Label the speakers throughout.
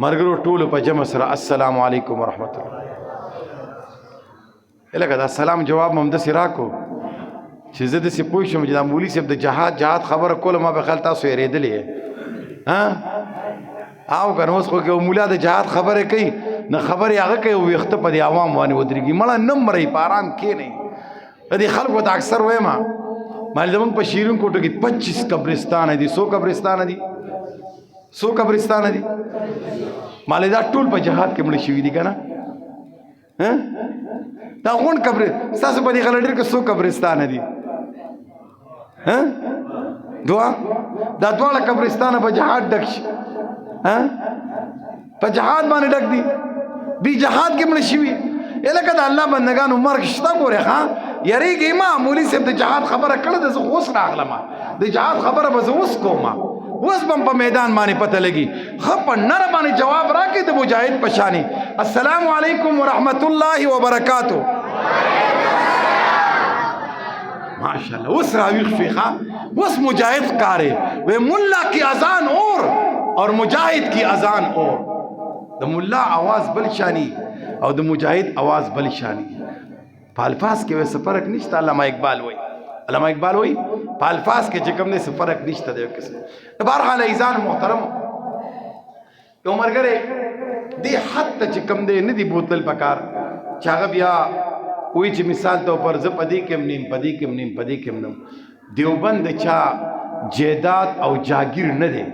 Speaker 1: مرګرو ټولو په جمع سره السلام علیکم ورحمت الله. الکه دا سلام جواب مم داسې راکو چې زه داسې پوه شم چې دا مولوي صاحب د جهاد جهاد خبره کوله، ما به خیال تاسو یېرېدلې. ها او که نه اوس خو که مولا د جهاد خبره کوي نه خبرې هغه کوي، ویښته په دې عوام باندې ودرېږي، مړه نه مرئ، په آرام کښېنئ. د دې خلکو ته اکثر وایم، مال زمونږ په شیرین کوټو کې 25 قبرستان دي. څو قبرستان دي؟ څو قبرستان دي؟ مال دا ټول په جهاد کې مړ شوي دي که نه؟ دا غون قبر ستاسو په دې غلډر کې څو قبرستان دي؟ ها دوا دا دواړه قبرستان په جهاد ډک شي. ها په جهاد باندې ډک دي، دی جهاد کې مړ شوي. الکه د الله بندگانو مرګ شته ګوره. ها یریږي ما مولوي صاحب د جهاد خبره کړه د زه اوس راغلم، د جهاد خبره به زه اوس کوم، اوس بم په میدان باندې پته لګي. خپ نر باندې جواب راکې د مجاهد پشانی. السلام علیکم ورحمت الله وبرکاتو. ماشاءالله اوس راویښ شوې. ښا اوس مجاهد کارې وې. ملا کی اذان اور مجاهد کی اذان اور. د ملا आवाज بل شانی او د مجاهد आवाज بل شانی. په الفاظ کې وسه فرق نشته. علامه اقبال وای، علامه اقبال وای په الفاظ کې چې کوم نه څه فرق نشته دی قسم. د بهر حال ایزان محترم، یو مرګره دی حد ته چې کم دی نه دی بوتل پکار چې هغه بیا وی چې مثال ته پر زه پدې کې نیم، پدې کې نیم، پدې کې نیم. دیوبند چا جیداد او جاگیر نه دی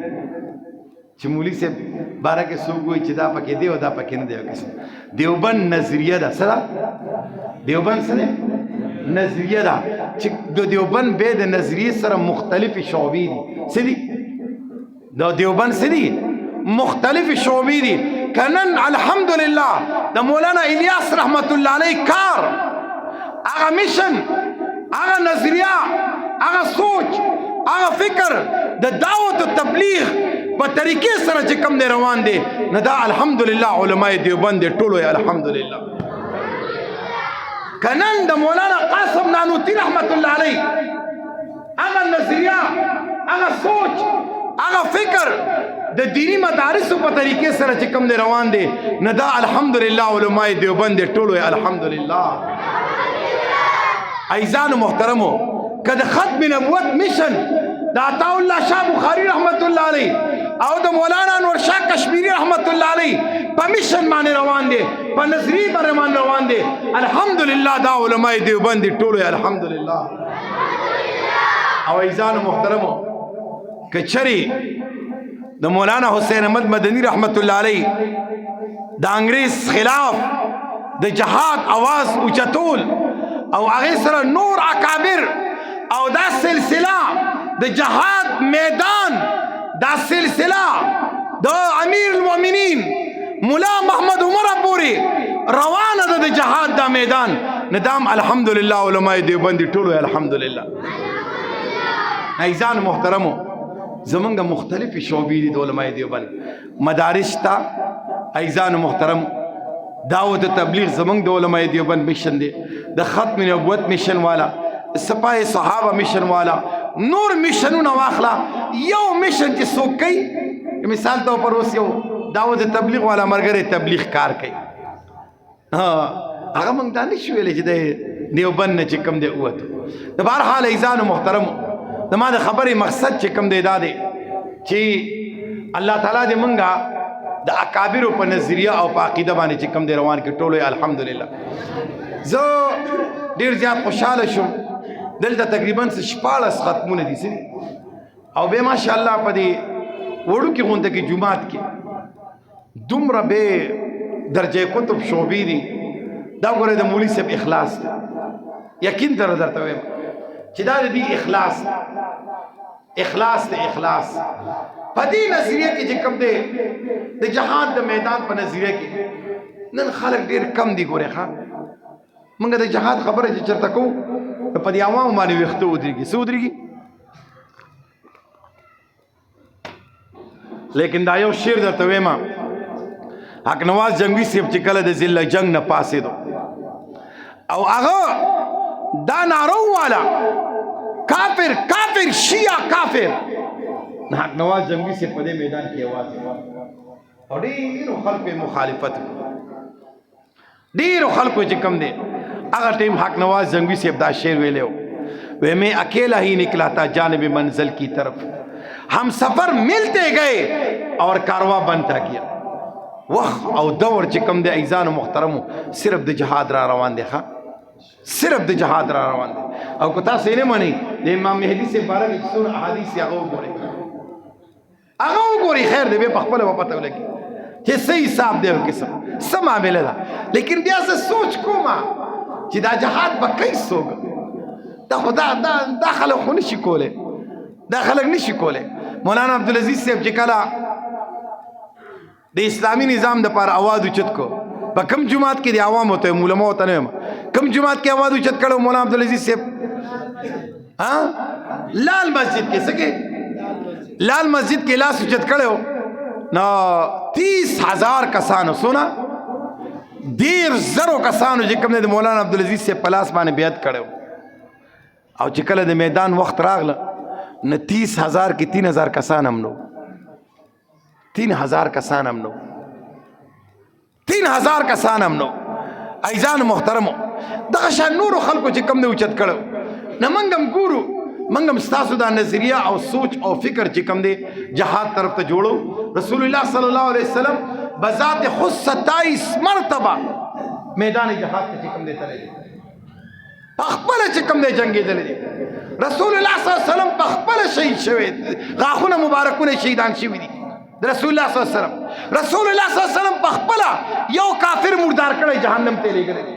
Speaker 1: چې مولوی صاحب باره کې څوک وایي چې دا پکې دی او دا پکې نه دی. قسم دیوبند نظریه ده. سره دیوبند سره نظریه ده چې د دیوبند به د نظریې سره مختلفې شعبې دي. څه دي؟ د دیوبند څه دي؟ مختلف شعبې دي. کنن الحمدلله د مولانا الیاس رحمت الله علیه کار، هغه میشن، هغه نظریه، هغه سوچ، هغه فکر د دعوت او تبلیغ په طریقې سره چې کم دی روان دی نه، دا الحمدلله علماء دیوبند دی ټولو الحمدلله. کنن د مولانا قاسم نانوتی رحمت الله علیه هغه نظریه، هغه سوچ، هغه فکر د دینی مدارسو په طریقې سره چې کوم دی روان دی نه، دا الحمدلله علماء دیوبند دی ټولو الحمدلله. ایزان محترمو، که د ختم نبوت میشن د عطا الله شاه بخاری رحمت الله علیه او د مولانا انور شاه کشمیری رحمت الله علیه په میشن باندې روان دی، په نظریه باندې روان دی، الحمدلله دا علماء دیوبند دی ټولو الحمدلله. او ایزان محترمو، کچری د مولانا حسین احمد مدنی رحمت الله علیه د انګریز خلاف د جهاد आवाज اوچتول او هغه سره نور اکابر او دا سلسله د جهاد میدان، دا سلسله د امیر المؤمنین مولا محمد عمر پوری روانه ده د جهاد دا میدان ندام الحمدلله علماء دیوبندی ټولو الحمدلله. ایزان محترمو، زمونږ مختلفې شعبې دي د علماء دیوبند. مدارس تا ایزان محترم، دعوت تبلیغ زمونږ د علماء دیوبند میشن دی، د ختم نبوت میشن والا، سپاه صحابه میشن والا، نور میشنونه واخلا. یو میشن چې څوک کوي، مثال ته پر اوس یو دعوت تبلیغ والا مرګره تبلیغ کار کوي، هغه مونږ دا نشو ویلی چې د دیوبند نه چې کوم دی ووتو. د بهر حال ایزانو محترمو، زما د خبرې مقصد چې کوم دی دا دی چې الله تعالی دې مونږه د اکابرو په نظریه او په عقیده باندې چې کوم دی روان کې ټولو الحمدلله. زه ډیر زیات خوشاله شوم. دلته تقریبا 16 ختمونه دي او به ماشاءالله په دې وړوکي غونډه کې جمعات کې دومره به درجه کتب شعبې دي. دا ګوره د مولوي صاحب اخلاص دی، یقین در درته وایم چې دا د دې اخلاص دی، اخلاص دی، اخلاص په دې نظریه کې چې کوم دی د جهاد د میدان په نظریه کې نن خلک ډیر کم دي ګوره. ښه موږ د جهاد خبره چې چرته کوو په دې عوامو باندې ویښته ودرېږي، څه ودرېږي. لیکن دا یو شعر درته وایم. حق نواز جنگوی صاحب چې کله د ضلع جنگ نه پاسېدو او هغه دا نارو والا کافر کافر شیعه کافر، حق نواز جنگوی صاحب په دې میدان کې आवाज او ډیرو خلکو مخالفت ډیرو خلکو چې کم دی هغه ټیم حق نواز زنګوی صاحب دا شعر ویلو وی میں اکیلا ہی نکلا تھا جانب منزل کی طرف، ہم سفر ملتے گئے اور کارواں بنتا گیا۔ وخت او دور چې کم دی ایزان محترمو صرف د جهاد را روان دی، ښه صرف د جهاد را روان دی۔ او که تاسو یې نه منئ، د امام مهدي صاحب باره کې څومره احادیث، هغه وګورئ، هغه وګورئ، خیر دی، بیا په خپله به پته ولګي چې څه حساب دی او که څه معامله ده۔ لیکن بیا زه سوچ کوم چې دا جهاد به کوي څوک؟ دا خو دا خلک خو نشي کولی، دا خلک نشي کولی۔ مولانا عبدالعزیز صاحب چې کله د اسلامي نظام د پاره اواز اوچت کو، په کم جماعت کې د عوامو ته، علماو ته نه، کم جماعت کې اواز اوچت کړو مولانا عبدالعزیز صاحب؟ ها، لال مسجد کې۔ سکه لال مسجد کې لاس اوچت کړو نو 30,000 کسانو، سونا 30,000 کسانو چې کوم د مولانا عبدالعزیز صاحب په لاس باندې بیعت کړو۔ او چې کله د میدان وخت راغله نو 30,000 کې 3,000 کسان هم نو، 3,000 کسان هم نو، 3,000 کسان هم نو۔ ایزان محترمو، دغه شان نورو خلکو چې کم دی اوچت کړو۔ نه موږ هم ګورو، موږ هم ستاسو دا نظریه او سوچ او فکر چې کم دی جهاد طرف ته جوړو۔ رسول الله صلی الله علیه وسلم بذات خود 27 مرتبه میدان جهاد ته چې کم دی تللی دی، په خپله چې کم دی جنګېدلی دی۔ رسول الله صلی الله علیه وسلم په خپله شهید شوی، غاښونه مبارکونه شهیدان شوي دي رسول الله صلی الله علیه وسلم۔ رسول الله صلی الله علیه وسلم په خپله یو کافر مردار کړی، جهنم ته لېږلی دی۔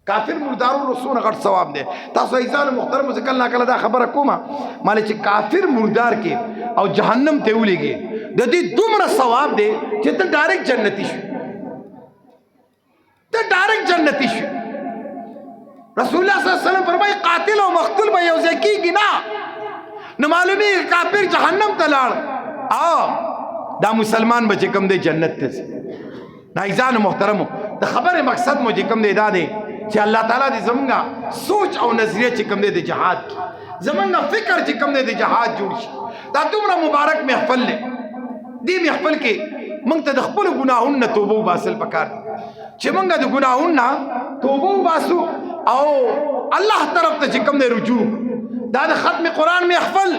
Speaker 1: کافر مردارولو څونه غټ ثواب دی۔ تاسو عزیزانو محترمو، زه کله ناکله دا خبره کوم مالې چې کافر مردار کې او جهنم ته ولېږي، د دې دومره ثواب دی چې ته ډایرکټ جنتي شو، ته ډایرکټ جنتي شو۔ رسول الله صلی الله علیه وسلم فرمایي قاتل او مقتول به یو ځای کېږي نه۔ نو معلومېږي کافر جهنم ته لاړ او دا مسلمان به چې کوم دی جنت ته ځي۔ عزیزانو محترمو، د خبرې مقصد مو چې کوم دی دا دی چې الله تعالی دې زمونږ سوچ او نظریه چې کوم دی د جهاد کې، زمونږ فکر چې کوم دی د جهاد جوړ شي۔ دا دومره مبارک محفل دی، دې محفل کې مونږ ته د خپلو ګناهونو نه توبه وباسل پکار دي، چې مونږ د ګناهونو نه توبه وباسو او الله طرف ته چې کوم دی رجوع۔ دا د ختم قرآن محفل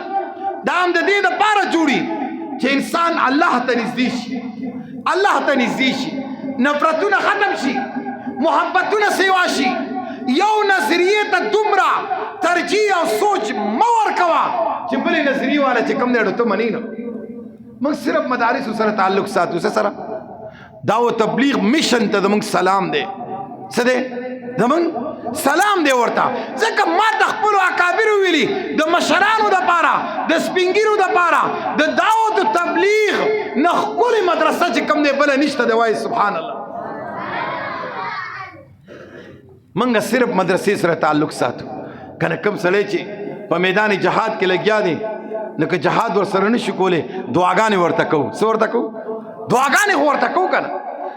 Speaker 1: دا هم د دې دپاره جوړي چې انسان الله ته نږدې شي، الله ته نږدې شي، نفرتونه ختم شي، محبتونه سیوا شي۔ یو نظریه ته دومره ترجیح او سوچ مه ورکوه چې بلې نظریې والا چې کوم دی ته منې نه۔ موږ صرف مدارسو سره تعلق ساتو، څه سره؟ دعوت تبلیغ مشن ته زموږ سلام دی۔ څه دی؟ زموږ سلام دی ورته، ځکه ما د خپلو اکابرو ویلي، د مشرانو دپاره، د سپینګیرو دپاره د دعوت تبلیغ نه ښکلې مدرسه چې کوم دی بله نشته دی۔ وایي سبحان الله۔ موږ صرف مدرسې سره تعلق ساتو، کنه کم سړی چې په میدان جهاد کې لګیا دی نو که جهاد ورسره نشي کولی دعاګانې ورته کوو۔ څه ورته کوو؟ دعاګانې خو ورته کوو که نه۔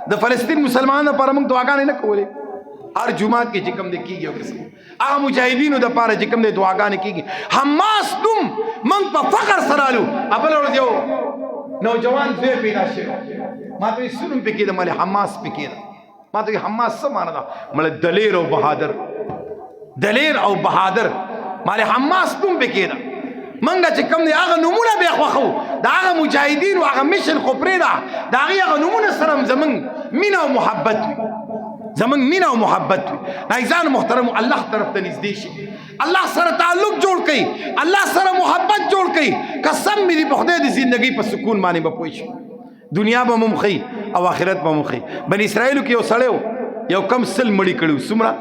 Speaker 1: د فلسطین مسلمانانو لپاره موږ دعاګانې نه کولې، هر جومات کې چې کوم دی کېږي، او قسم هغه مجاهدینو دپاره چې کوم دی دعاګانې کېږي۔ حماس نوم موږ په فخر سره الو۔ بله ورځ یو نوجوان زوی پیدا شوی، ما ته یې څه نوم پې کېده؟ ملې حماس پې کېده۔ ما ته یې حماس څه معنا ده؟ ملې دلیر او بهادر، دلیر او بهادر، مالې حماس نوم پې کېده۔ مونږ چې کوم دی هغه نومونه بیا خوښو، د هغه مجاهدینو هغه مشن خو پرېږده، د هغې هغه نومونه سره هم زمونږ مینه او محبت وي، زمونږ مینه او محبت وي۔ عزیزانو محترمو، الله طرف ته نږدې شي، الله سره تعلق جوړ کړئ، الله سره محبت جوړ کړئ، قسم مې دي په خدای د زندګۍ په سکون باندې به پوه شي۔ دنیا به مو ښي او آخرت به مو ښي۔ بني اسرائیلو کې یو سړی و، یو کم 100 مړي کړي وو۔ څومره؟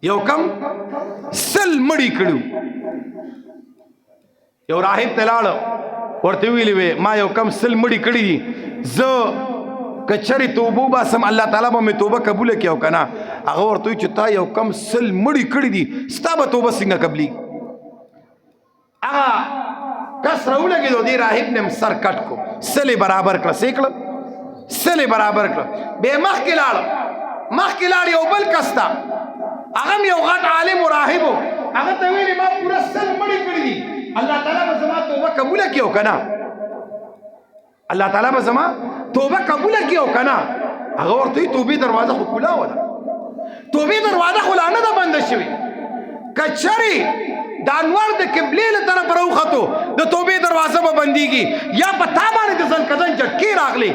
Speaker 1: یو کم 100 مړي کړي وو۔ یو راهب ته لاړ، ورته ویلي وی ما یو کم 100 مړي کړي دي، زه که چېرې توبه وباسم الله تعالی به مې توبه قبوله کړي او که نه؟ هغه ورته وویل چې تا یو کم 100 مړي کړي دي، ستا به توبه څنګه قبلېږي؟ هغه کس راولګېدو، دې راهب نه هم سر کټ کړو، 100 یې برابر کړه۔ څه یې کړه؟ 100 یې برابر کړه۔ بیا مخکې لاړ، مخکې لاړ یو بل کس ته، هغه هم یو غټ عالم و راهب و، هغه ته ویلې ما پوره 100 مړي کړي دي، الله تعالی به زما توبه قبوله کړي او که نه؟ الله تعالی به زما توبه قبول کړي او کنه؟ هغه ورته توبې دروازه خو کولا وده، توبې دروازه خو لا نه ده بنده شوې. کچری د انوار د قبلې له طرف راوختو د توبې دروازه به بندیږي، یا په تا باندې د ځنکدن جټکې راغلې.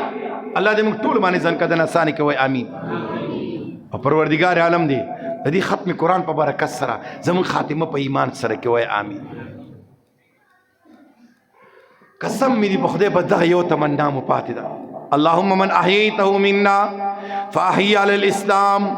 Speaker 1: الله دې موږ ټول باندې ځنکدن اسانه کوي، امین. او پروردګار عالم دی د دې ختم قرآن په برکت سره زموږ خاتمه په ایمان سره کوي، امین. قسم مې دی په خدای، بس دغه یو تمنا مو پاتې ده. اللهم من احییته منا فاحی علی الاسلام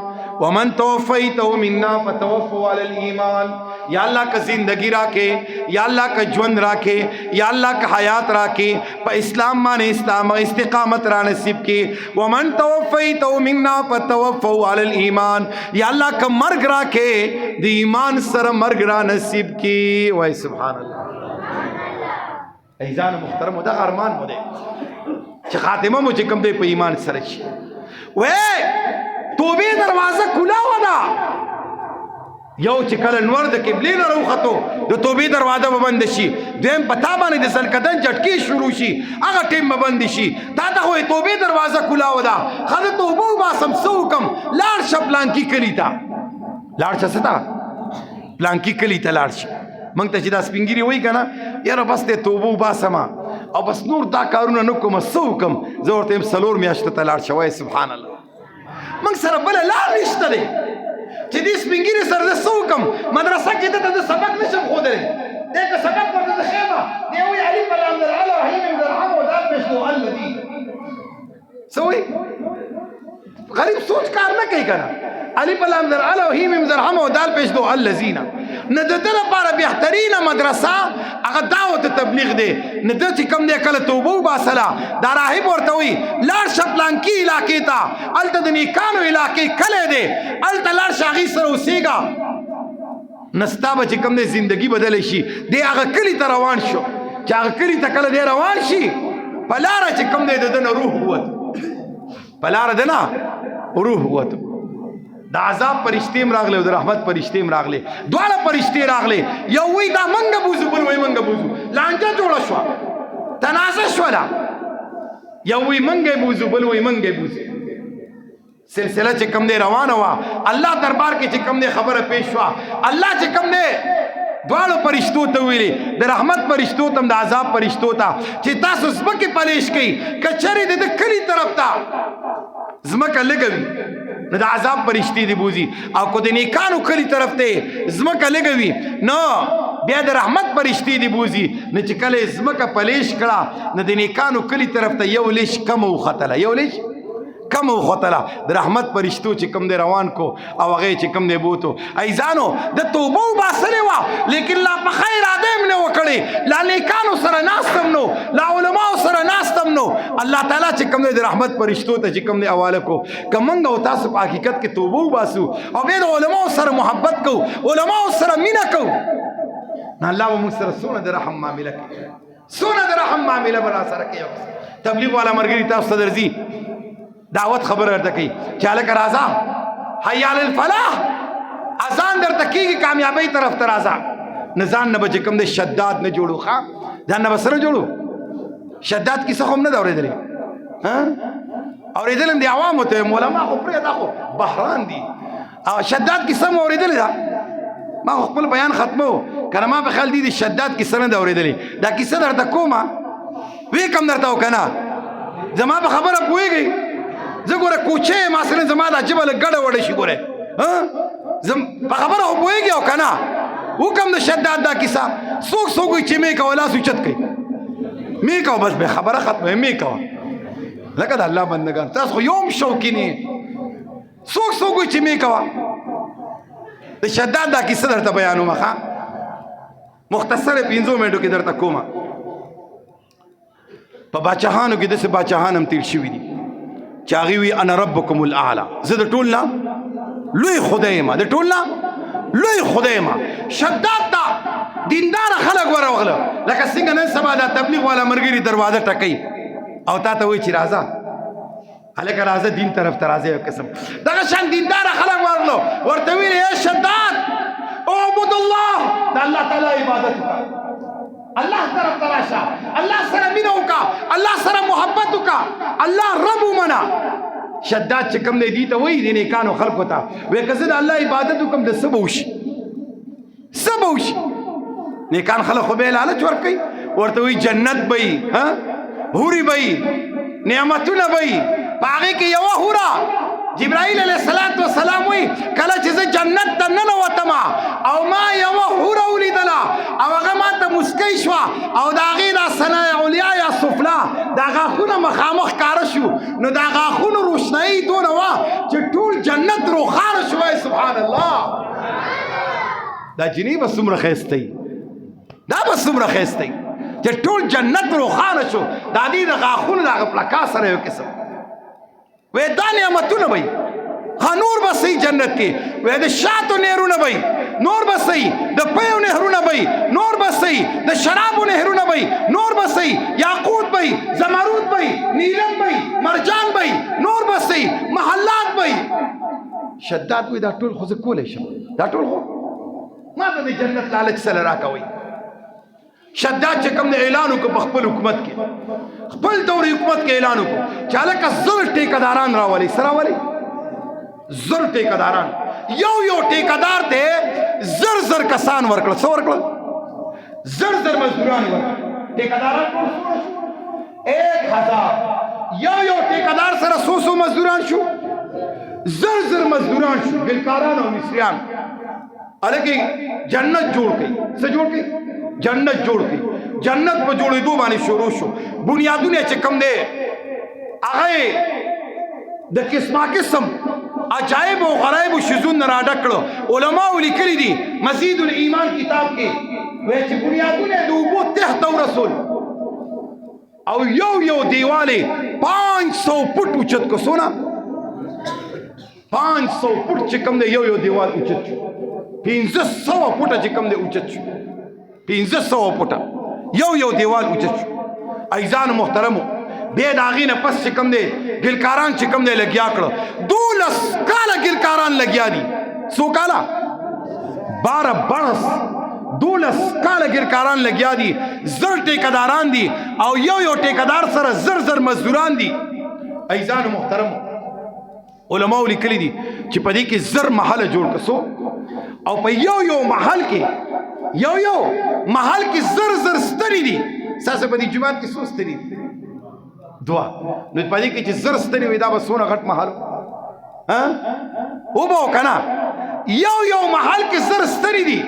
Speaker 1: ومن توفیته منا فتوفوا علی الايمان. یا الله که زندگی راکې، یا الله که ژوند راکې، یا الله که حیات راکې، په اسلام باندې اسلام استقامت را نصیب کې. ومن توفیته منا فتوفوا علی الايمان. یا الله که مرګ راکې، د ایمان سره مرګ را نصیب کې. وای سبحان الله. ایزان محترم، دا ارمان مو دی چې خاتمه مو چې کوم دی په ایمان سره شي. وې توبې دروازه کلا ودا، یو چې کله نور د قبلې نه راوختو د توبې دروازه به بند شي، دویم په تا باندې د ځنکدن جټکې شروع شي، هغه ټیم به بند شي. تا ته خو توبې دروازه کلا ودا، ښه توبه وباسم، څه وکم؟ لاړ شه پلانکي کلي ته، لاړ شه څه ته، پلانکي کلي ته لاړ شه. مونږ ته چې دا سپینګیري وایي که نه، یاره بس دی توبه وباسم او بس نور دا کارونه نه کوم، څه وکم؟ زه ورته یم 4 میاشتو ته لاړ شه. وایي سبحان الله، موږ سره بله لار نشته دی چې دې سپینګیري سره زه څه وکم؟ مدرسه کې ده ته زه سبق نشم ښودلی دی، که سبق ورته زه ښیم، دی وایي الف لام در رحیم درهم او دال پېښ نو الذي. څه وایي؟ غریب سوچ کار نه کوي کنه. الف لام در ال او هیم درهم او دال پیش دو الذین. نه د دې لپاره بهترینه مدرسه هغه دعوت تبلیغ دی. نه د چې کم دی کله توبه وباسله، دا راهب ورته وایي لاړ شه پلانکي علاقې ته، هلته د نیکانو علاقې کلی دی، هلته لاړ شه، هغې سره اوسېږه، نه ستا به چې کوم دی زندگی بدله شي. دی هغه کلي ته روان شو، چې هغه کلي ته کله دی روان شي، په لاره چې کوم دی د ده نه روح ووت، په لاره ده نه روح ووت. د عذاب پرشتې هم راغلې او د رحمت پرشتې هم راغلې، دواړه پرشتې راغلې. یو وایي دا منګه بوځو، بل وایي منګه بوځو، لانجه جوړه شوه، تنازع شوله. یو وایي منګه بوځو، بل وایي منګه بوځو. سلسله چې کم دی روانه وه، الله دربار کې چې کم دی خبره پیش شوه. الله چې کم دی دواړو پرشتو ته ویلي، د رحمت پرشتو ته هم د عذاب پرشتو ته، چې تاسو ځمکې پلیش کړئ، که چېرې د ده کلي طرف ته ځمکه لږه وي نو د عذاب پرشتې دې بوځي، او که د نیکانو کلي طرف ته ځمکه لږه وي نو بیا د رحمت پرشتې دې بوځي. نو چې کله یې ځمکه پلیش کړه، نو د نیکانو کلي طرف ته یو لیش کمه وختله، یو لیش کم وختله. د رحمت پرشتو چې کم دی روان کو او هغه چې کم دی بوتو. ایزانو د توبه وباسلې وه، لیکن لا په ښه اراده هم نه وکړې، لا نیکانو سره ناست هم نو، لا علماو سره ناست هم نو، الله تعالی چې کم دی د رحمت پرشتو ته چې کم دی حواله کو. که موږ او تاسو په حقیقت کې توبه وباسو او بیا د علماو سره محبت کوو، علماو سره مینه کوو، نو الله به موږ سره څونه د رحم معامله کوي، څونه د رحم معامله به را سره کوي. تبلیغ والا مرګري تاسو ته درځي، دعوت خبره درته کوي چې هلکه راځه، حی علی الفلاح، اذان درته کېږي، کامیابۍ طرف ته راځه. نه ځان نه به چې کوم دی شداد نه جوړو، ښه ځان نه به سره جوړو. شداد کیسه خو هم نه ده اورېدلې، ها اورېدلې هم دي عوامو ته، علما خو پرېږده، دا خو بحران دي. او شداد کیسه مو اورېدلې ده؟ ما خو خپل بیان ختمو که نه، ما په خیال دي د شداد کیسه نه ده اورېدلې. دا کیسه درته کومه وی کم درته او که نه زما په خبره پوهېږئ؟ زه ګوره کوچی یم، اصلاً زما دا ژبه لږ ګډه وډه شي. ګوره زم په خبره خو پوهېږي او که نه؟ وکم د شداد دا کیسه. څوک څوک وایي چې مې کوه، لاس اوچت کړئ، مې کوه، بس به خبره ختمه، مې کوه. لکه د الله بندګان تاسو خو یو هم شوقي نه. څوک څوک وایي چې مې کوه؟ د شداد دا کیسه درته بیانوم، ښه مختصر 5 منټو کې درته کومه. په باچاهانو کې داسې باچاهان هم تیر شوي دي چې هغوی وي انا ربکم الاعلی، زه د ټول نه لوی خدای یم، د ټول نه لوی خدای یم. شداد ته دینداره خلک ورغله، لکه څنګه نن سبا دا تبلیغ والا مرګري دروازه ټکوي او تا ته وایي چې راځه هلکه راځه دین طرف ته راځه. یو قسم دغه شان دینداره خلک ورغلو، ورته ویل ای شداد اعبد الله، د الله تعالی عبادت وکړه. الله طرف ته راشه، الله سره مینه وکا، الله سره محبت وکا، الله رب ومنه. شداد چې کوم دی، دی ته وایي، د نیکانو خلکو ته وایي، که زه د الله عبادت وکړم د څه به وشي؟ څه به وشي؟ نیکان خلک خو به لالچ ورکوي، ورته وایي جنت به وي، ها حورې به وي، نعمتونه به وي. په هغې کې یوه حوره جبرائیل علیه الصلاة والسلام وی کله چې زه جنت ته ننوتم او ما یوه حوره ولیدله او هغه ما ته مسکۍ شوه او د هغې دا ثنا علیا یا سفلا دا غاښونه مخامخ ښکاره شو، نو دا غاښونو روشنایي دونه وه چې ټول جنت روښانه شو. وایي سبحان الله، دا جینۍ به څومره ښایسته وي، دا به څومره ښایسته وي چې ټول جنت روښانه شو دا دې د غاښونو د هغه پلکا سره یو قسم. وې دا نعمتونه وي، ها نور به سي جنت کې، وې د شاتو نهرونه وي، نور به سي د پیو نهرونه وي، نور به سي د شرابو نهرونه وي، نور به سي یاقوت وي، زمرود وي، نیلم وي، مرجان وي، نور به سي محلات وي. شداد وی دا ټول خو زه کولی شم، دا ټول خو ما ته د جنت لالچ سره راکوي. شداد چې کوم د اعلان وکړ په خپل حکومت کې، خپل دور حکومت کې اعلان وکړ چې هلکه 1000 ټیکداران راولئ. څه راولئ؟ 1000 ټیکداران. یو یو ټیکدار ته 1000 1000 کسان ورکړل. څه ورکړل؟ 1000 1000 مزدوران ورکړل. ټیکداران ټول څومره شو؟ 1000. یو یو ټیکدار سره څو څو مزدوران شو؟ 1000 1000 مزدوران شو، ګلکاران او مصریان. هلکه جنت جوړ کړي. څه جوړ کړي؟ جنت جوړ کړي. جنت په جوړېدو باندې شروع شو. بنیادونه چې کوم دی هغه د قسمه قسم عجایب او غرایب شیزونه راډک کړو. علماو لیکلي دي مزید الایمان کتاب کې، وایي چې بنیادونه د اوبو ته ته ورسول او یو یو دیواله 500 فټ اوچت کو. سونه؟ 500 فټ چې کوم دی یو یو دیوال اوچت شو. 500 فټه چې کوم دی اوچت شو، 500 فټه یو یو دیوال اوچت شو. ایزان محترمو، بیا د هغې نه پس چې کوم دی ګلکاران چې کوم دی لګیا کړه. 12 کاله ګلکاران لګیا دي. څو کاله؟ 12 برس. 12 کاله ګلکاران لګیا دي، 1000 ټیکداران دي او یو یو ټیکدار سره 1000 1000 مزدوران دي. ایزان محترمو، علماو لیکلي دي چې په دې کې 1000 محله جوړ کسو او په یو یو محل کې، یو یو محل کې 1000 1000 ستنې دي. ستاسو په دې جومات کې څو ستنې دي؟ دوه. نو په دې کې چې 1000 ستنې وي دا به څونه غټ محل ها وبو که نه؟ یو یو محل کې 1000 ستنې دي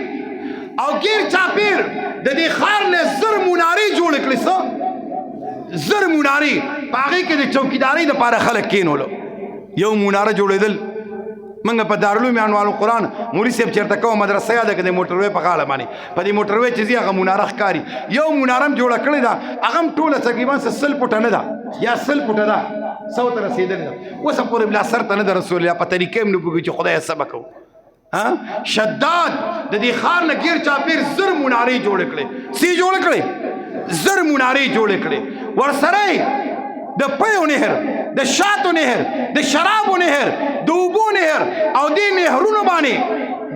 Speaker 1: او ګیر چاپیر د دې ښار نه 1000 منارې جوړې کړې. څه؟ 1000 منارې. په هغې کې د چوکیدارۍ دپاره خلک کېنولو. یو مناره جوړېدل. منګه په دارالعلوم انوار القرآن مولوي صاحب چېرته کومه مدرسه یاده که د موټروی په غاړه باندې، په دې موټروی چې ځي هغه مناره ښکاري. یو مناره هم جوړه کړې ده، هغه هم ټوله تقریبا څه 100 فوټه نه ده یا 100 فوټه ده، 100 ته رسېدلې ده، اوس پورې لا سر ته نه ده رسولې. په طریقې هم نه پوهېږو چې خدای څه به کوو. ها شداد د دې ښار نه ګیر چاپېر 1000 منارې جوړې کړې. څه جوړې کړې؟ 1000 منارې جوړې کړې. ورسره د پیو نهر، د شاتو نهر، د شرابو نهر، د اوبو نهر او دې نهرونو باندې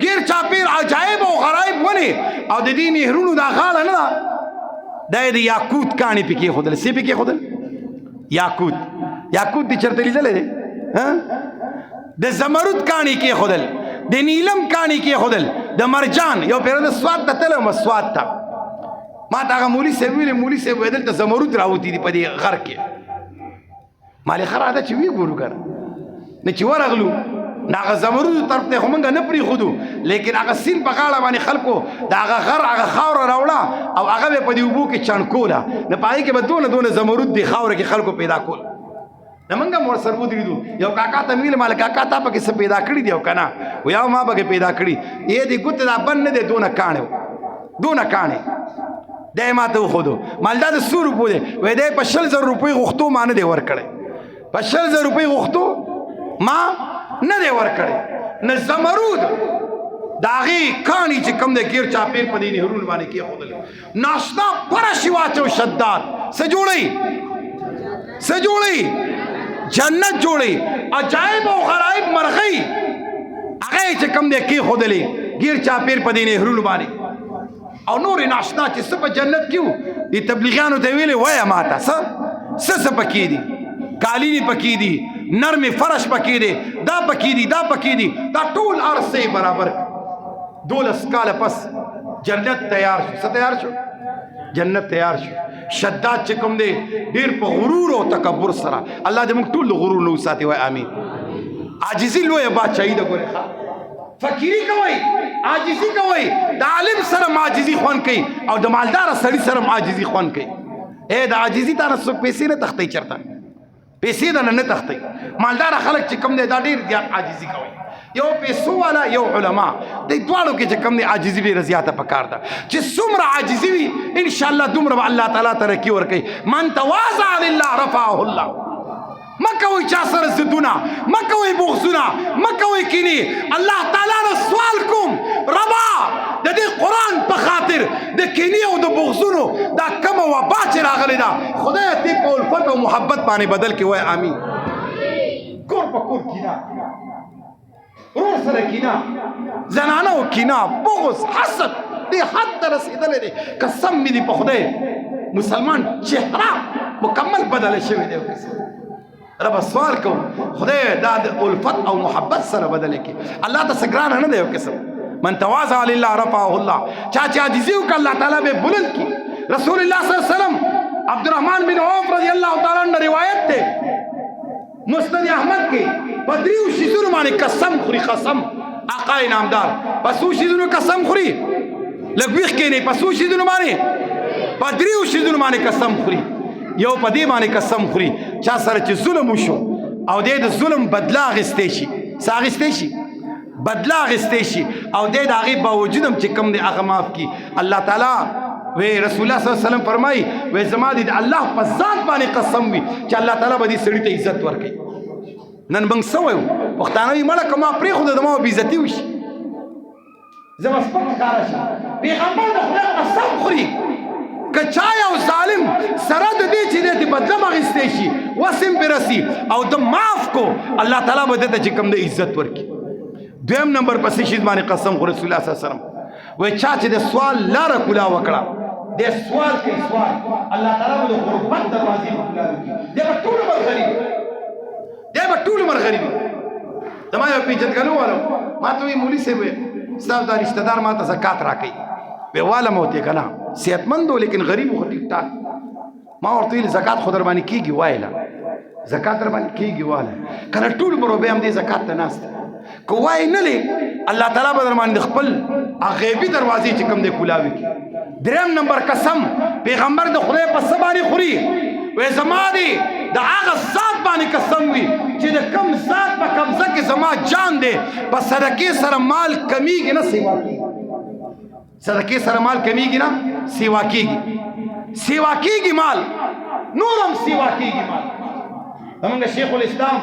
Speaker 1: ګیر چاپېر عجایب او غرایب ونې او د دې نهرونو دا غاړه نه ده، دا د یاقوت کاڼي پکې ښودل. څه پکې ښودل؟ یاقوت. یاقوت دې چېرته لیدلی دی؟ د زمرد کاڼي کې ښودل، د نیلم کاڼي کې ښودل، د مرجان. یو پیر د سوات ته تللی وم، سوات ته، ما ته هغه مولوي صاحب ویلي، مولوي صاحب ویل دلته زمرد راوتي دي په دې غر کې. ما له ښه راته چې ویې ګورو که نه. نو چې ورغلو نو هغه زمرودو طرف ته خو مونږ نه پرېښودو، لیکن هغه سیند په غاړه باندې خلکو د هغه غر هغه خاوره راوړه او هغه به په دې اوبو کې چڼکوله، نو په هغې کې به دونه دونه زمرود دې خاوره کې خلکو پیدا کول. نو موږ هم ورسره ودرېدو. یو کاکا ته مې ویل، مال کاکا تا پکې څه پیدا کړي دي او که نه؟ ویا ما پکې پیدا کړي. یې دې ګوتې دا بند نه دی، دونه کاڼی و، دونه کاڼی دی ما ته وښودو. مال دا د څو روپو دی؟ وایي دی په 20,000 روپۍ غوښتو، ما نه دی ورکړی. په 20,000 روپۍ غوښتو، ما نه دی ورکړی. نه زمرود د هغې کاڼي چې کوم دی ګیر چاپېر په دې نهرونو باندې کېښودل. ناشنا پرشي واچو. شداد څه جوړوي؟ څه جوړوي؟ جنت جوړوي. عجایب او غرایب مرغۍ هغه چې کوم دی کېښودلې ګیر چاپېر په دې نهرونو باندې. او نور ناشنا چې څه په جنت کې وو، دې تبلیغیانو ته ویلې وایه ماته څه څه څه پکې دي، قالینې پکې دي، نرمې فرش پکې دی، دا پکې دي، دا پکې دي، دا ټول ارسه برابر. 12 کاله پس جنت تیار شو. څه تیار شو؟ جنت تیار شو. شداد چې کوم دی ډیر په غرور او تکبر سره، الله دې موږ ټول غرور نه وساتي، وای امین. عاجزي لویه بادشاهي ده. ګورې ښه فقیری کوي، عاجزي کوي، د عالم سره عاجزي خوند کوي او د مالدار سړي سره عاجزي خوند کوي. اے د عاجزي ته څوک پیسې نه تښتي، چرته پیسې د نه تښتي. مالدار خلک چې کوم دی دا ډیر زیات عاجزي کوي. یو پیسو والا، یو علما، د دواړو کې چې کوم دی عاجزي ډیره زیاته پکار ده. چې څومره عاجزي وي ان شاء الله دومره به الله تعالی ترقي ورکوي. من تواضع لله رفعه الله. مکوئ چا سره ضدونه، مکوئ بغضونه، مکوئ کینې. الله تعالی نه سوال کوم، ربا د دې قرآن په خاطر د کینې او د بغضونو دا کومه وبا چې راغلې ده، خدای دې په الفت او محبت باندې بدل کې، وای امین. کور په کور کینه، ورور سره کینه، زنانه او کینه، بغض، حسد دې حد ته رسېدلی دی. قسم مې دی په خدای، مسلمان چهره مکمل بدله شوې دی. رب سوال کوم، خدای دا د الفت او محبت سره بدل کی. الله ته سګران نه دی یو قسم. من تواضع لله رفعه الله. چا چې عاجزي وکړه الله تعالی به بلند کی. رسول الله صلی الله علیه وسلم، عبدالرحمن بن عوف رضی الله تعالی عنہ روایت ته، مسند احمد کې، په دریو شیزونو باندې قسم خوري. قسم آقا نامدار په څو شیزونو قسم خوري؟ لږ ویښ کښېنئ. په څو شیزونو باندې؟ په دریو شیزونو باندې قسم خوري. یو په دې باندې قسم خوري، چا سره چې ظلم وشو او دې د ظلم بدله اخیستی شي. څه اخیستی شي؟ بدله اخیستی شي، او دې د هغې باوجود هم چې کوم دی هغه معاف کړي. الله تعالی وی، رسول الله صلی الله علیه وسلم فرمایي، وی زما دې د الله په ذات باندې قسم وي چې الله تعالی به دې سړي ته عزت ورکړي. نن موږ څه وایو؟ پښتانه وایي، مړه که ما پرېښوده زما به بېعزتي وشي، زه به سپک ښکاره شم. پیغمبر د خدای قسم خوري که چا یو ظالم سره د دې چې دی بدله اخیستی شي، وس هم پرې رسي، او د معاف کو، الله تعالی به ده ته چې کوم دی عزت ورکړي. دویم نمبر په څه شي باندې قسم خوري رسول الله صلی الله علیه وسلم؟ وایي چا چې د سوال لاره کولا وکړه، د سوال کوي سوال، الله تعالی به د غربت دروازې په کولا وکړي. دی به ټول عمر غریب، دی به ټول عمر غریب. زما یو پېژندګلو والو ما ته وایي، مولوي صاحب، ستا دا رشته دار ما ته زکات راکوي. وی واله مو ته که نه صحتمند و، لیکن غریب خو ټیک ټاک. ما ورته ویل زکات خو در باندې کېږي، وایله زکات در باندې کېږي، واله که نه ټول عمر به هم دې زکات ته ناست. که وایې نه لې، الله تعالی به در باندې خپل غیبي دروازې چې کوم دی کولاوي کړي. دریم نمبر قسم پیغمبر د خدای په څه باندې خوري؟ وی زما دی د هغه ذات باندې قسم وي چې د کم ذات په قبضه کې زما جان دی، په صدقې سره مال کمیږي نه سیوا کیږي. صدقې سره مال کمیږي نه سیوا کیږي. سیوا کیږي مال، نورم سیوا کیږي مال. زمونږ شیخ الاسلام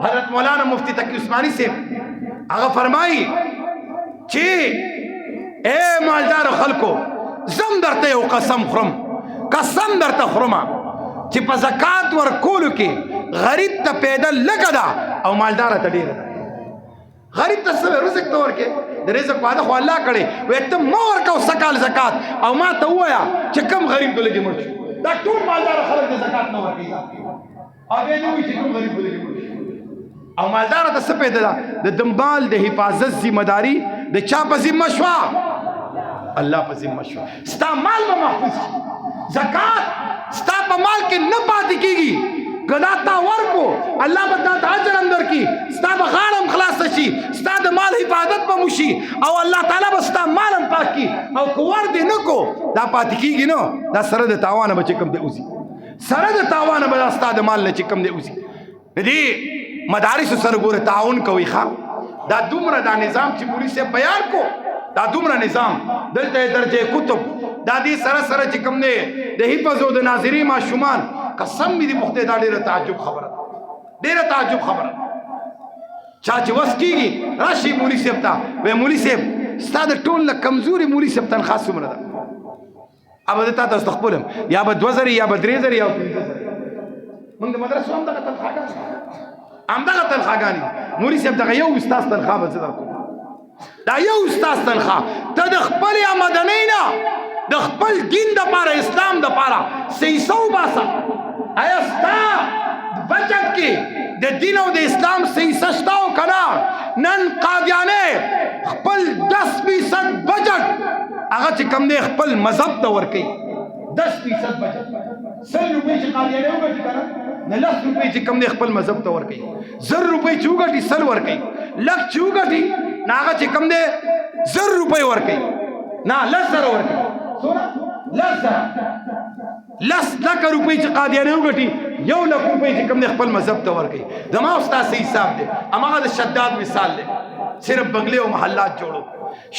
Speaker 1: حضرت مولانا مفتی تقی عثماني صاحب هغه فرمایي چې اے مالدار خلکو، زم درته یو قسم خورم، قسم درته خورم چې په زکات ورکولو کې غریب ته پیدا لږه ده او مالدار ته ډېره ده. غریب ته څه رزق ته ورکې، د رزق وعده خو الله کړې. وې ته مه ورکوه سږکال زکات او ما ته ووایه چې کم غریب د لږې مړ شو. دا ټول مالدار خلک د زکات نه ورکوي او بیا نه وایي چې کوم غریب ولې مړ شو. او مالدار ته څه پیدا ده؟ د دمبال د حفاظت ذمہ داری د چا په ذمہ شوه؟ الله په ذمہ شوه. ستا مال به محفوظ شي، زکات ستا په مال کې نه پاتې کیږي. که دا تا ورکو، الله به تا ته اجر هم درکړي، ستا به غاړه هم خلاصه شي، ستا د مال حفاظت به وشي او الله تعالی به ستا مال هم پاک کړي. او که ور دې نه کو، دا پاتې کیږي نه، دا سره د تاوانه به چې کوم دی وځي، سره د تاوانه به دا ستا د مال نه چې کوم دی وځي. د دې مدارسو سره ګوره تعاون کوي. ښه دا دومره دا نظام چې مولوي صاحب بیان کو، دا دومره نظام دلته درجه کتب، دا دې سره سره چې کوم دی د حفظ او د ناظري ماشومان، قسم مې دې مخته، دا ډېره تعجب خبره ده، ډېره تعجب خبره. چا چې وس کېږي راشي مولوي صاحب ته، وایي مولوي صاحب ستا د ټول له کمزوري مولوي صاحب تنخوا څومره ده؟ ابه د تا تاسو خپلم یا به 2000 یا به 3000 یا 5000. موږ د مدرسو هم دغه تنخواګانې، هم دغه تنخواګانې. مولوي صاحب دغه یو استاد تنخوا به څه درکوم؟ دا یو استاد تنخوا ته د خپلې آمدنۍ نه د خپل دین د پاره، اسلام د پاره سیسه وباسه. آیا ستا بچت کې د دین او د اسلام سیسه شته او که نه؟ نن قادیانې خپل 10% بجټ هغه چې کم دی خپل مذهب ته ورکوي. 10% بجټ، 100 روپۍ چې قادیانې وګټي که نه، نو 10 روپۍ چې کم دی خپل مذهب ته ورکوي. 1000 روپۍ چې وګټي، 100 ورکوي. لک چې وګټي، نو هغه چې کم دی 1000 روپۍ ورکوي، نه، 10,000 ورکوي. څومره؟ 10,000. 10 لکه روپۍ چې قادیانې وګټي، 1 لک روپۍ چې کوم دی خپل مذهب ته ورکوي. زما او ستاسو حساب دی. هماغه د شداد مثال دی، صرف بنگلې او محلات جوړو.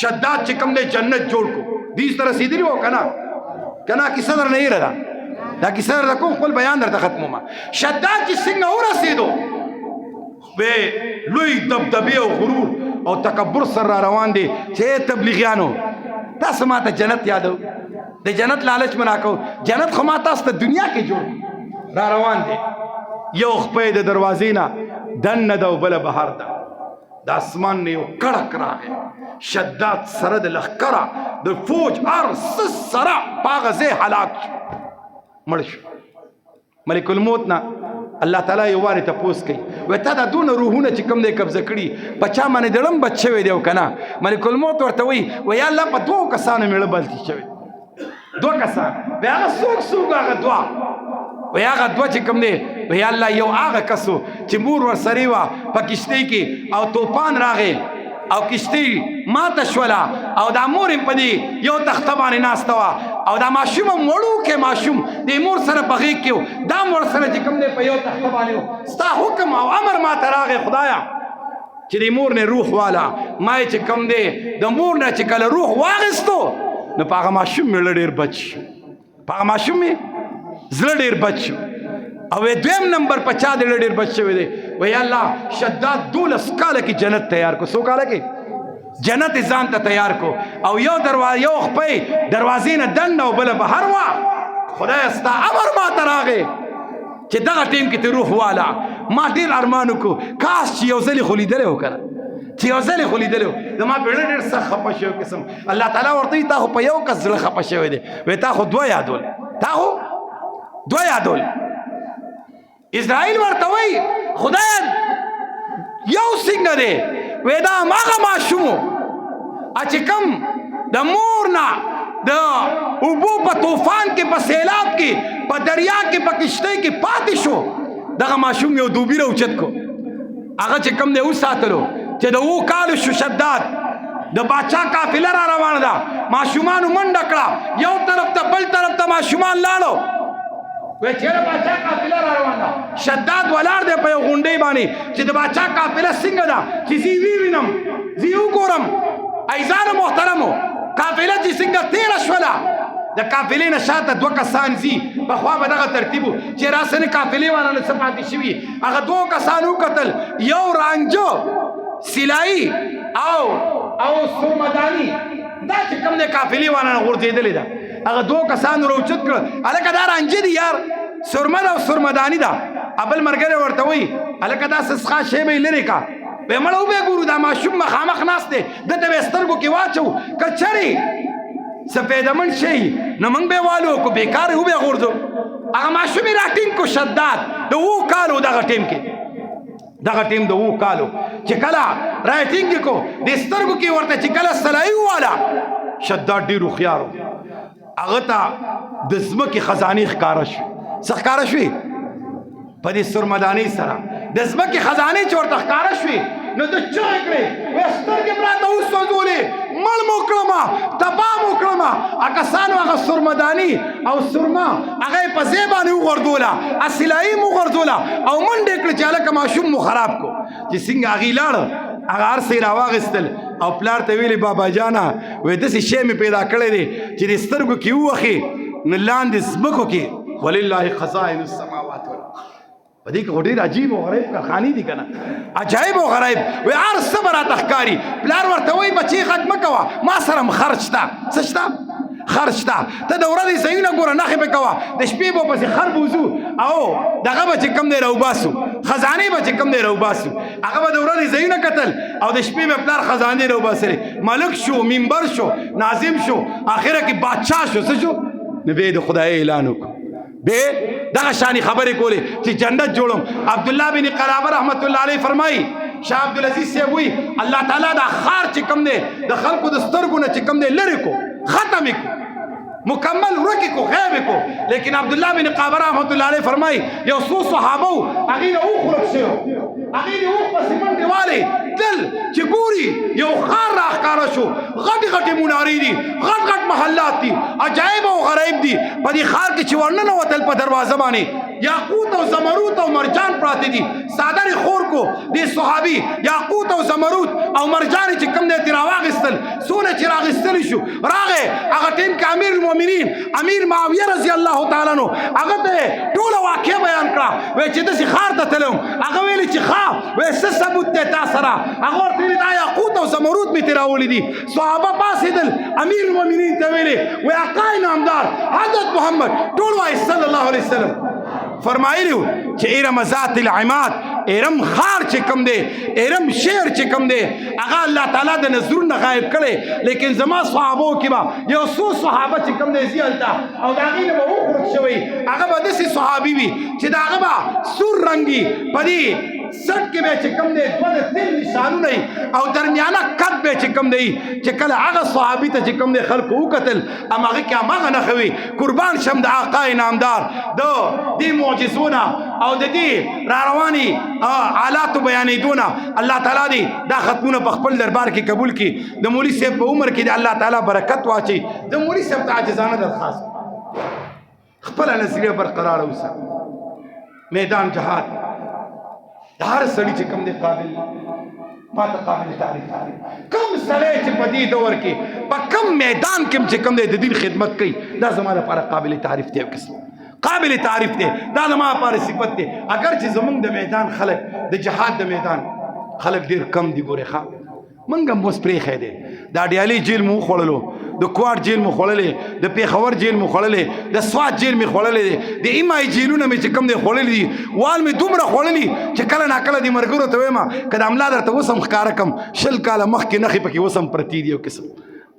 Speaker 1: شداد چې کوم دی جنت جوړ کو. دې ته رسېدلي وو که نه؟ که نه، کیسه در نه هېره ده. دا کیسه در کوم، خپل بیان درته ختموم. شداد چې څنګه ورسېدو، به لوی دبدبه او غرور او تکبر سره را روان دي چې تبلیغیانو، تاسو ما ته جنت یادو، د جنت لالچ منا کو، جنت خو ما تاسو ته دنیا کې جوړ. را روان دي، یو خپې د دروازې نه دننه ده او بله بهر ده. د اسمان نه یو کړک راغی، شداد سره د لښکره د فوج هر څه سره په هغه ځای هلاک شو، مړ شو. ملک الموت نه الله تعالی یو وارې تپوس کوي، وایي تا دا دونه روحونه چې کوم دی قبضه کړي، په چا باندې دړم بچ شوی دی او که نه؟ ملک الموت ورته وایي، وایي الله، په دوو کسانو مې زړه بلتي شوی، دوه کسان. بیا هغه څوک څوک؟ هغه دوه؟ وایي هغه دوه چې کوم دی، وایي الله، یو هغه کس و چې مور ورسرې وه په کښتۍ کې او توپان راغی او کشتی ماته شوله او دا مور هم په دې یو تخته باندې ناسته وه او دا ماشوم هم وړوکی ماشوم د مور سره په غېږ کې و، دا هم ورسره چې کوم دی په یو تخته باندې و. ستا حکم او امر ماته راغی خدایه چې د مور نه روح والا. ما یې چې کوم دی د مور نه چې کله روح واخیستو، نو په هغه ماشوم مې زړه ډېر بچ شو، په هغه ماشوم مې زړه ډېر بچ شو. او دویم نمبر په چا د ډېر بچ شوی دی؟ وی الله، شداد 12 کاله کې جنت تیار کو. څو کاله کې جنت ځان ته تیار کو او یو دروازه، یو خپې دروازې نه دننه او بل بهر وا. خدای، ستا امر ما ته راغی چې دغه ټیم کې ته روح والا. ما ډېر ارمان وکړو، کاش چې یو ځلې خو لیدلی و که نه، چې یو ځلې خو لیدلی و. زما په زړه ډېر سخت خفه شوی قسم. الله تعالی ورته، تا خو په یو کس زړه خفه شوی دی، وی تا خو دوه یادول، تا خو دوه یادول. اسرائیل ورته وای، خدای، یو څنګه دی؟ وې دا ماغه ماشومو چې کم د مور نه د اوبو په طوفان کې، په سیلاب کې، په دریا کې، په کشتۍ کې پاتې شو. دغه ماشوم یو دوبي راوچت کو، هغه چې کم دی وساتلو. چې د وو کالو شو شداد، د باچا قافله را روانه ده. ماشومانو منډه کړه یو طرف ته، بل طرف ته ماشومان لاړو. وی چیرې باچا قافله را روانه ده. شداد ولاړ دی په یو غونډۍ باندې چې د باچا قافله څنګه ده، چې زه وی وینم، زه وګورم. ایزانو محترمو، قافله چې څنګه تېره شوله، د قافلې نه شاته دوه کسان ځي. پخوا به دغه ترتیب و چې راسنې قافلې والا نه څه پاتې شوي. هغه دوو کسانو وکتل، یو رانجو سلایي او سرمداني، دا چې کوم دی قافلې والا نه غورځېدلې ده. هغه دوو کسانو راوچت کړ، هلکه دا رانجه دي یار، سرمه ده او سرمداني ده. بل ملګری ورته وایي، هلکه دا څه شی به یې لرې کا. به مړه وبه ګورو، دا ماشوم مخامخ ناست دی، ده ته به سترګو کې واچو، که چېرې څه فایدهمند شي نو موږ به والو، کو بیکار وبه غورځو. هغه ماشوم یې راټینګ کو. شداد د وو کالو دغه ټیم کې، دغه ټیم د وو کالو چې کله راټینګ کو، د سترګو کې ورته چې کله سلای والا، شداد ډیر هوښیارو، هغه ته د ځمکې خزانې ښکاره شوې. څه ښکاره شوې؟ په دې سرمدانې سره د ځمکې خزانې چې ورته ښکاره شوې، نو د چغې کړې، وې سترګې مې راته وسوځولې، مړ مو کړم، تباه مو کړم. کسانو هغه سرمداني او سرما هغه یې په ځای باندې وغورځوله، اصلاحي مو وغورځوله او منډې کړې چې هلکه ماشوم مو خراب کو. چې څنګه هغې لاړ، هغه هر څه یې راواخیستل او پلار ته ویلې، بابا جانه، وې داسې شی مې پیدا کړی دی چې د سترګو کې ووهې نو لاندې ځمکو کې ولله خزائن السماوات والارض. په دې کې خو ډېر عجیب او غریب کارخانې دي که نه، عجایب او غریب. وی هر څه به راته ښکاري. پلار ورته وایي، بچې غږ مه کوه، ما سره هم خرج شته. څه شته؟ خرج شته. ته د ورځې ځایونه ګوره، نښې پې کوه، د شپې به پسې خر بوځو او دغه به چې کوم دی راوباسو. خزانه به چې کم دی راوباسو. هغه به د ورځې ځایونه کتل او د شپې به پلار خزانه راوباسلې. ملک شو، منبر شو، ناظم شو، اخره کې بادشاه شو. څه شو؟ نو بیا د خدای اعلان وکړو، به دغه شانی خبرې کولې چې جنت جوړم. عبد الله بن قلابه رحمت الله علیه فرمایي، شاه عبد العزيز صاحب وی، الله تعالی دا خار چې کم دی د خلکو د سترګو نه چې کم دی لرې کو، ختم کو، مکمل ورکی کو، غیب کو. لیکن عبد الله بن قابر رحمت الله علیه فرمای، یو څو صحابه هغه نه اوخ ورک شو، هغه نه اوخ پسې منډې والے تل چې ګوري یو خار راښکاره شو، غټ غټ منارې دي، غټ غټ محلات دي، عجایب او غرایب دي. په دې ښار کې چې ورننه وتل، په دروازه باندې یاقوت او زمرود او مرجان پراته دي. څادر خور کو دې صحابي، یاقوت او زمرود او مرجان چې کم دی ترې راواخیستل. څونه چې راغستل شو، راغی هغه ټیم کې امیر المؤمنین امیر معاویه رضی الله تعالی عنہ، هغه ته ټوله واقعه بیان کړه، وی چې داسې ښار ته تلم. هغه ویلې چې ښه، وی څه ثبوت دی تا سره؟ هغه ورته ویلې دا یاقوت او زمرود مې ترې راوړي دي. صحابه پاڅېدل، امیر المؤمنین ته ویلې، وی آقای نامدار حضرت محمد، ټول وایي صلی الله علیه وسلم، فرمایلی چې ارم ذات العماد، ارم خار چې کم دی، ارم شعر چې کم دی، هغه الله تعالی د نظرونو نه غایب کړي، لیکن زما صحابو کې به یو څو صحابه چې کم دی ځي هلته او د هغې نه به وخورک شوی. هغه به داسې صحابي وي چې د هغه به سور رنګي، په دې سټ کې به چې کم دی دوه د تل نشانونه او درمیانه قد به چې کم دی، چې کله هغه صحابي ته چې کم دی خلکو وکتل، اما هغه کې هماغه نښه وي. قربان شم د آقای نامدار د دې معجزونه او د دې را رواني حالاتو بیانېدونه. الله تعالی دې دا ختمونه په خپل دربار کې قبول کړي، د مولوي صاحب په عمر کې دې الله تعالی برکت واچي. د مولوي صاحب ته عاجزانه درخواست، خپله نظریه برقرار اوسه. میدان جهاد د هر سړي چې کوم دی قابل، ما ته قابل تعریف کم سړی چې په دې دور کې په کم میدان کې چې کوم دی د دین خدمت کوي، دا زما لپاره قابل تعریف دی، قسم قابل تعریف دی، دا زما لپاره صفت دی. اگر چې زمونږ د میدان خلک، د جهاد د میدان خلک ډیر کم دي. ګورې ښه، مونږ هم اوس پرېښی دی. د اډیالې جیل مو وخوړلو، د کوارټ جیل مو خوړلی، د پېښور جیل مو خوړلی، د سوات جیل مې خوړلی دی، د ایم آی جیلونه مې چې کوم دی خوړلي دي. وال مې دومره خوړلي چې کله ناکله دې ملګرو ته وایم، که د املا درته اوس هم ښکاره کړم، 20 کاله مخکې نښې پکې اوس هم پرتې دي. یو قسم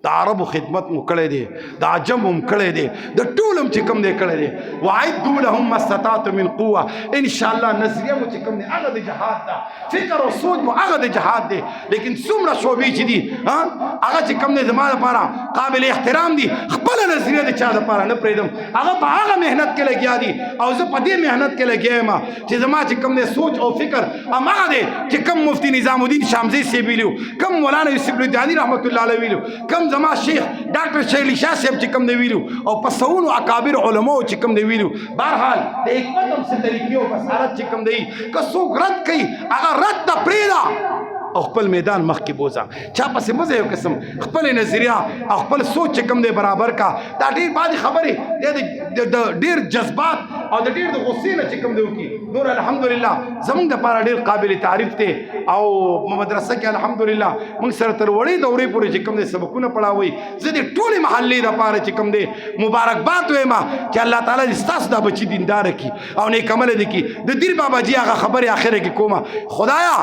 Speaker 1: د عربو خدمت مو کړی دی، د عجم هم کړی دی، د ټول هم چې کوم دی کړی دی. وعدوا لهم ما استطعتم من قوه. ان شاء الله نظریه مو چې کوم دی هغه د جهاد ده، فکر او سوچ مو هغه د جهاد دی، لیکن څومره شعبې چې دي هغه چې کوم دی زما لپاره قابل احترام دي. خپله نظریه د چا لپاره نه پرېږدم. هغه په هغه محنت کې لګیا دي او زه په دې محنت کې لګیا یم چې زما چې کوم دی سوچ او فکر هماغه دی چې کوم مفتي نظام الدین شامزی صاحب ویلي، کوم مولانا یوسف لودیاني رحمت الله علیه ویلي، کوم زما شیخ ډاکټر شیر علي شاه صاحب چې کوم دی ویلو، او په سوونو اکابر علماو چې کوم دی ویلو. بهرحال د حکمت هم څه طریقې او بصارت چې کوم دی، که څوک رد کوي هغه رد ته پرېږده او خپل میدان مخکې بوځه، چا پسې مه ځه. یو قسم خپل نظریه او خپل سوچ چې کوم دی برابر کا. دا ډېر بعضې خبرې د ډېر جذبات او د ډېر د غصې نه چې کوم دی وکړي. نور الحمدلله زمونږ دپاره ډېر قابل تعریف دی، او مدرسه کې الحمدلله موږ سره تر وړې دورې پورې چې کوم دی سبقونه پړاوي. زه دې ټولې محلې دپاره چې کوم دی مبارکباد وایم چې الله تعالی دې ستاسو دا بچي دینداره کړي او نیک عمله دې کړي. د دیر بابا جي هغه خبرې اخره کې کومه، خدایا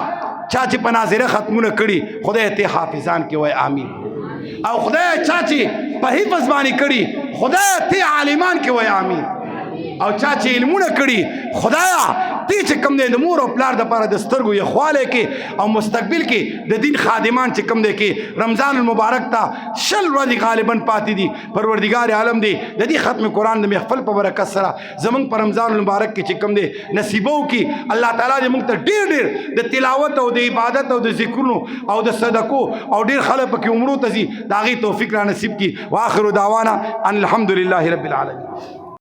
Speaker 1: چا چې په ناظره ختمونه کړي، خدای ته حافظان کې وای آمین، او خدای چا چې په حفظ باندې کړي، خدای ته عالمان کې وای آمین، او چا چې علمونه کړي، خدایا ته چې کم دی د مور او پلار د پاره د سترګو یخواله کې او مستقبل کې د دین خادمان چې کم دی کې. رمضان المبارک ته 20 ورځې غالبا پاتې دي. پروردګار عالم دی د دې ختم قرآن د محفل په برکت سره زمونږ پر رمضان المبارک کې چې کم دی نصیبو کې الله تعالی دې موږ ته ډېر ډېر د تلاوت او د عبادت او د ذکرونو او د صدقو او ډېر خلک پکې عمرو ته ځي، د هغې توفیق را نصیب کړي. واخر دعوانا ان الحمدلله رب العالمین.